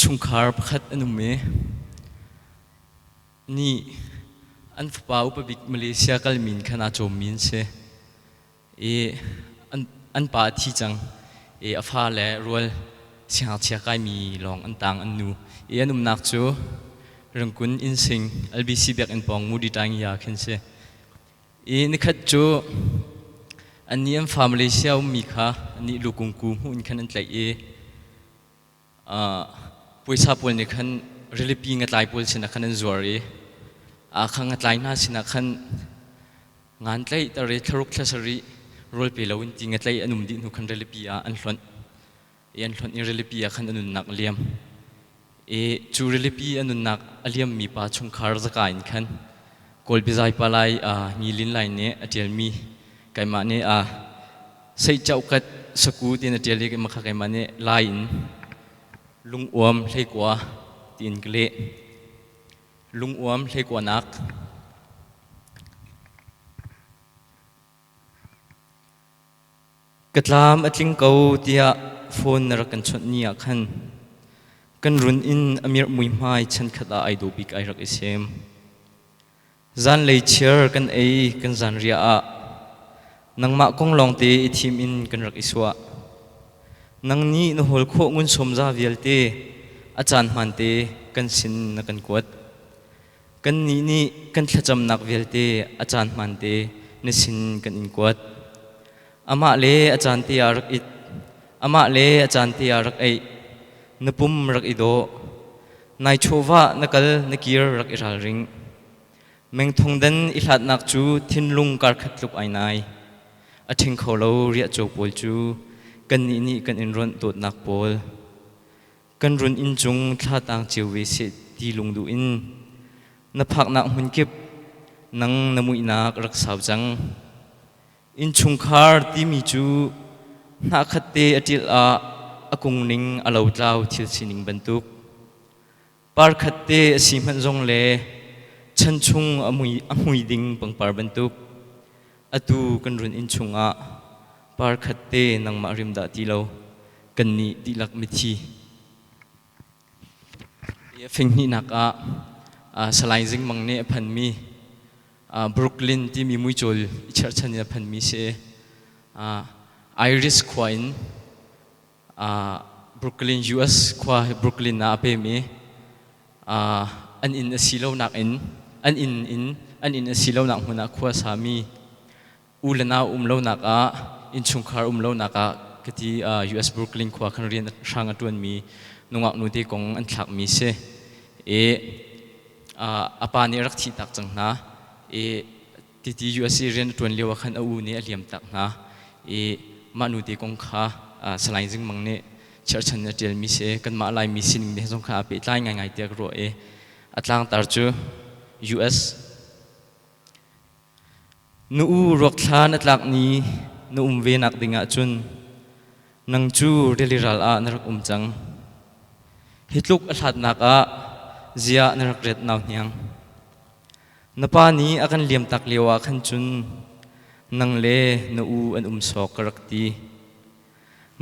Innchungkhar pakhat an um i nih an fapa upa bik Malaysia kalmi in khan aa cawmmi an si. I an pa a thi cang i a fale rual siangngakchia kaimi lawng an tang an nu. I an umnak cu Rungkun Innsing LBC biakinn pawng Moody Taingia khin si. I nikhat cu annih an fa Malaysia ummi kha annih lukungku hmuh in khan an tlaih i puaisa pawl nih khan rilipi ngatlai pawl sinah khan an zuar i kha ngatlai hna sinah khan ngan tlaihter i thlaruk thla sarih rawl pe loin ti ngatlaih an um dih hnu khan rilipi ah an hlonh i an hlonh i rilipi ah khan a nunnak a liam i cu rilipi a nunnak a liammi pa chungkhar zaka in khan Kawl biazai pa lai Ngi Lin Lai nih a ṭialmi keimah nih Seihchohkat saku tiin a ṭial i makha keimah nih Lai in lunguam hleikua tiin ka leh. Lunguam hleikuanak. Ka tlam a tling ko tiah phone na rak kan chawnh ni ah khan kan run in a mirh muihmai chankhat ah ai dawh bik ai rak i sem. Zanlei chiar kan ei kan zanriah ah nangmah kong lawngte i thim in kan rak i suah. Nang nih na hawl khawh ngun sawmza vialte a caan hmaante kan sin na kan kuat. Kannih nih kan thlacamnak vialte a caan hmaante na sin kan in kuat. Amah le a caan te ah rak it, amah le a caan te ah rak eih, na pum rak i dawh. Nai chawva na kal na kir rak i ralring. Mengthong den i hlatnak cu thinlung karkhat tluk ai nai. A ṭhing kho lo riahcaw pawl cu kannih nih kan in rawnh dawtnak pawl. Kan run inn cung thla tang cio ve seh ti lungduh in na phaknak hmun kip nang na muihnak rak sau cang. Innchungkhar timi cu hnahkhat te a ṭilh ah a kung ning a lotlau thil sining bantuk. Parkhat te a si hmanh zong le chanchung a mui ding pangpar bantuk. Atu kan run inn chungah parkhat te nangmah rim dah ti lo kannih dihlak mithi. Finghnihnak ah Salai Zing Mang nih a phanmi Brooklyn timi muicawl i cherhchan in a phanmi si. Irish khua in Brooklyn US khua Brooklyn ah a pem i an inn a si lonak in an inn in an inn a si lonak hmun ah khua sami u le nau um lonak ah innchungkhar um lonak ah kati US Brooklyn khua khan rian hrang a ṭuanmi nungak nu te kong an thlakmi si i a pa nih rak thih tak cang hna i titi USA rian a ṭuan lio ah khan a u nih a liam tak hna i mah nu te kong kha Salai Zing Mang nih cherhchan in a ṭialmi si kanmah Laimi sining te zong kha aa pehtlai ngaingai tiah ka ruah i a tlangtar cu US Na u ruakthla na tlak ni na um ve nak ding ahcun nang cu rili ral ah na rak um cang. Hi tluk a hlatnak ah ziah na rak ret nau hniang. Na pa nih a kan liamtak lio ah khan cun nang le na u an um sawk ka rak ti.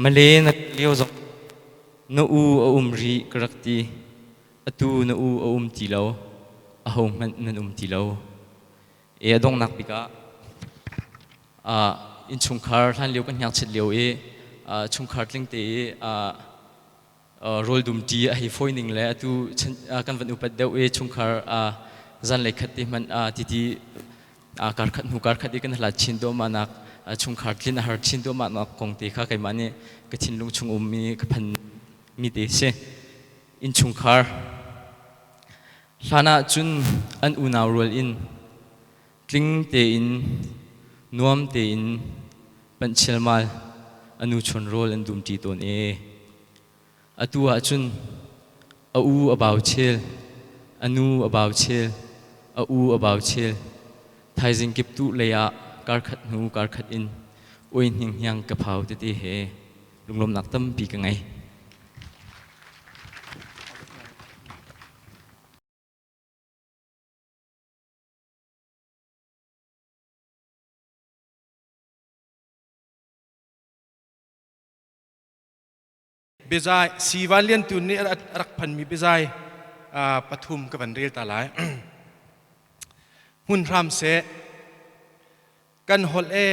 Male na lio zong na u a um rih ka rak ti. Atu na u a um ti lo. Ahohmanh nan um ti lo. E a donghnak bik ah innchungkhar hlan lio kan hngakchiat lio i chungkhar tling te i rawl dum ṭi a hei fawi ning le atu kan van upat deuh i chungkhar zanlei khat te hmanh titi karkhat hnu karkhat i kan hlat chin duahmah nak chungkhar tlin a har chin duahmah nak kong te kha keimah nih ka thinlung chung ummi ka phan mi te si. Innchungkhar Hlan ah cun an unau rual in tling tein nuam tein panh chialmal a nu chun rawl an dumṭi tawn ee. Atu ah cun a u a bau chel, a nu a bau chel, a u a bau chel. Thaizing kiptuh lei ah karkhat hnu karkhat in oi hninghniang ka phau tete he lunglawmhnak tampi ka ngei. Biazai Sivan Lian Tun nih a rak phanmi biazai pathum ka van rel ta lai. Hmun hram seh kan holh e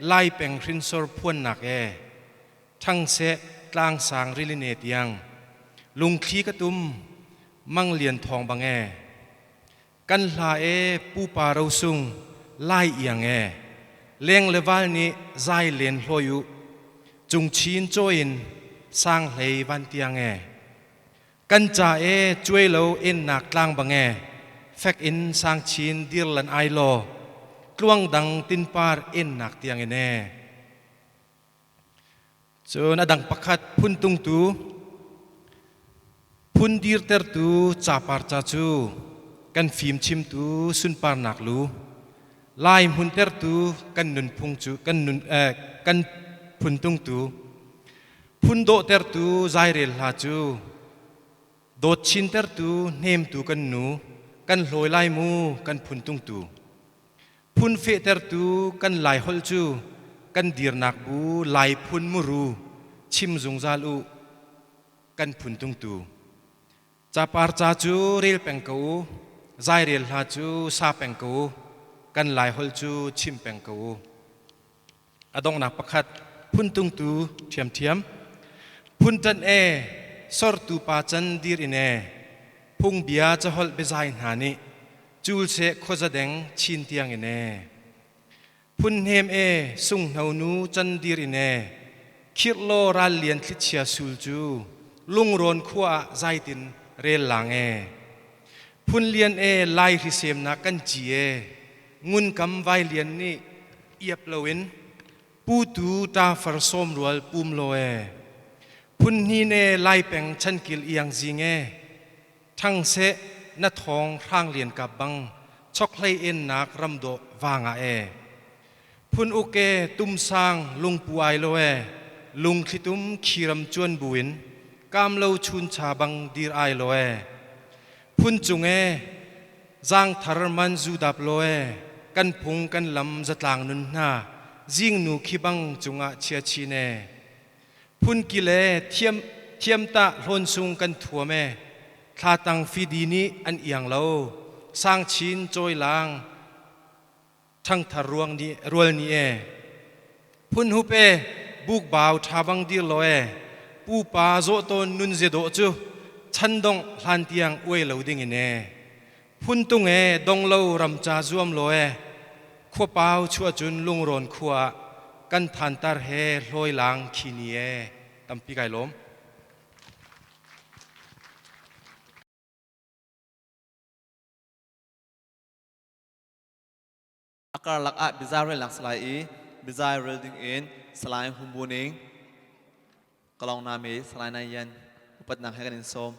Lai peng hrinsor phuannak e ṭhang seh tlangsang riline tiang lungthli ka tum Mang Lian Thawng bang e Kan hla e pupa rosung lai iang e leng le val nih zai len hlawi u cung chin cawi in sang hlei van tiang e kan ca e cuai lo ennak tlang bang e fek in sang chin dir lan ai law tluang dang tinpar ennak tiang in e. Cun a dang pakhat phuntungtu, phun dirtertu capar ca cu kan fim chimtu sunparnak lu, Lai hmuntertu kan nunphung cu kan nun kan phuntungtu, phun dawhtertu zairel hla cu dawt chintertu hnemtu kan nu, kan hlawi lai mu kan phuntungtu. Phun fehtertu kan Laiholh cu kan dirnak bu Lai phun muru chim zungzal u kan phun tungtu. Capar ca cu rel peng ko u, zairel hla cu sa peng ko u, kan Laiholh cu chim peng ko u. A donghnak pakhat phun tungtu ṭhiamṭhiam. Phun ṭanh e, sortu pa can dir in e, phungbia caholh biazai hna nih cul seh khuaza deng chin tiang in e. Phun hnem e, sunghno nu can dir in e, khirh law ral lian thlichia sul cu lungrawn khua ah zaitin rel lang e. Phun lian e, lai hrisemnak kan ci e, ngunkam vai lian nih iap loin putu ṭafar sawmrual pum law e phun hnin e lai peng chankil iang zing e ṭhang seh na thawng hrang lian kap bang chokhlei ennak ramdawh vangah e phun uk e tumsang lungpu ai lo e lungthlitum khiram cuan buin kamlo chuncha bang dir ai lo e phun cung e Zaangthar man zu dap law e kan phung kan lam zatlang nun hna zingnu khi bang cungah chia chin e phun kil e thiam thiam tah hlawn sung kan thuam e thlatang fidi nih an iang lo sang chin cawi lang ṭhangthar ruang nih rual nih e phun hup e bukbau ṭha bang dir law e pupa zawh tawn nun zia dawh cu chan dongh hlan tiang uai lo ding in e phun tung e dong lo ram ca zuam law e khuapau chuah cun lungrawn khua ah kan thantar he hlawi lang khi ni e tampi kai lawm. A karlak ah biazai relnak salai i biazai rel ding in Salai Hum Bu Ning, Kalong Nami, Salai Nai Yan upatnak he kan in sawm.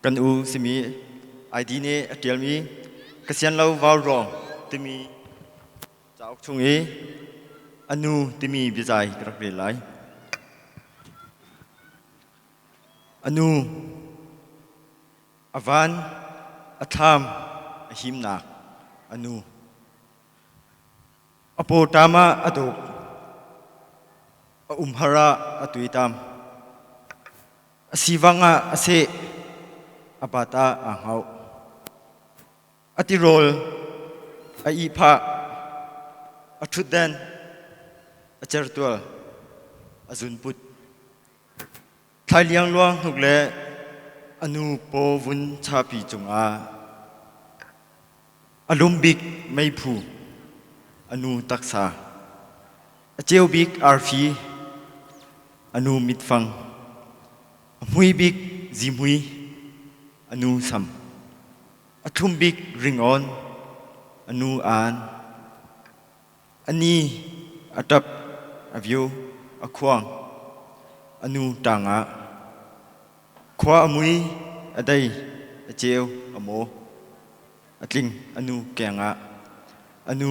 Kan u simi ID nih a ṭialmi Ka sian lo vau ruang timi cauk chung i a nu timi biazai ka rak rel lai. A nu, a van, a thlam, a himnak, a nu. A pawṭam ah a duk, a umhar ah a tuitam. A sivang ah a seh, a bat ah aa hngauh. A tirawl a ihphah, a ṭhutdan, a certual, a zunput. Thlai liangluang hnuk le a nu paw vun chapi cungah a lum bik meiphu, a nu taksa, a ceu bik arfi, a nu mitfang, a hmui bik zihmui, a nu sam. A thlum bik ringawn, a nu aan. A ni, a ṭap, a vio, a khuang, a nu ṭaang ah. Khua a mui, a dei, a ceu, a maw. A tling a nu keng ah. A nu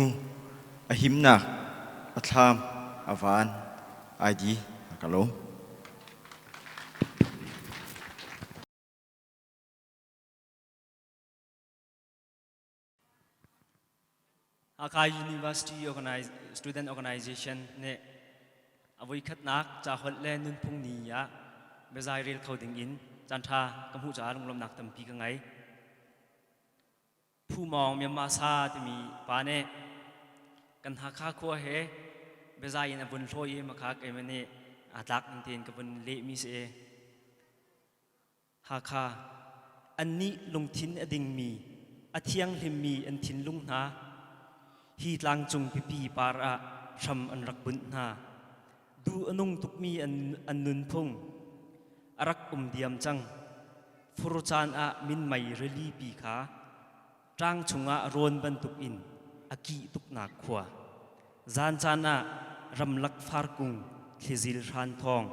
a himnak, a thlam, a van, ai di, a ka lawm. Hakha University Student Organization nih a voikhatnak caholh le nunphung ni ah biazai rel kho ding in caanṭha ka hmuh caah lunglawmhnak tampi ka ngei. Phu Mawng Myanmar Sa timi pa nih kan Hakha khua he biazai in a vun hlawi i makha keimah nih aa tlak ning tein ka vun lehmi si i Hakha, annih lungthin a dingmi, a thianghlimmi an thinlung hna, hi tlangcung pipi par ah hram an rak bunh hna. Duh a nung tukmi an, an nunphung a rak um diam cang. Fur caan ah minmei rili pi kha ṭang chungah rawn bantukin a kih tuknak khua. Zan caan ah ramlak farkung thlizil hran thawng.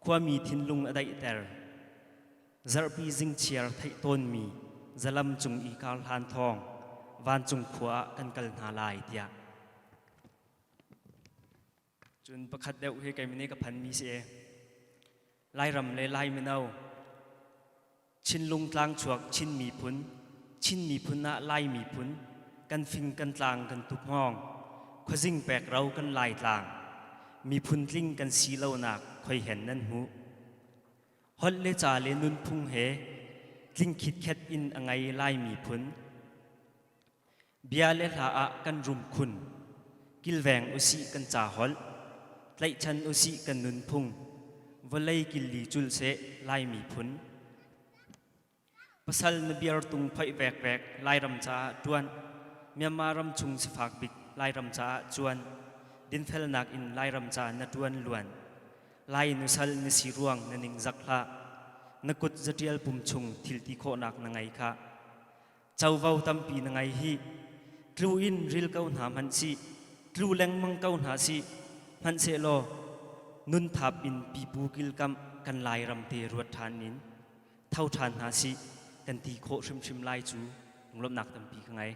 Khuami thinlung a daihter. Zarhpi zingchiar theih tawnmi zalam cung i karhlan thawng vancung khua ah kan kal hna lai tiah. Cun pakhat deuh hi keimah nih ka phanmi si i Lairam le Lai mino Chinlung tlangchuak Chin miphun Chin miphun ah Lai miphun kan fing kan tlang kan tukhngawng khuazing pek ro kan Lai tlang miphun tling kan si lonak khoi hen nan hmuh holh le ca le nunphung he tling khitkhet in a ngei Lai miphun Bia le hla ah kan rum khun. Kilveng usih kan ca holh. Tlaihchan usih kan nunphung. Vawlei killi cul seh Lai miphun. Pasal na biar tung phoih vekvek Lairam caah ṭuan. Myanmar ram chung sifak bik Lairam caah cuan. Dinfelnak in Lairam ca na ṭuan luan. Lai nusal na si ruang na ningzak hlah. Na kut zatial pum chung thil ti khawhnak na ngei khah. Covo tampi na ngei hih. Tlu in ril ko hna hmanh sih, tlu lengmang ko hna sih, hmanhsehlaw nun thap in pipu kilkamh kan Lairam te ruat ṭhan in tho ṭhan hna sih kan ti khawh hrimhrim lai cu lunglawmhnak tampi ka ngei.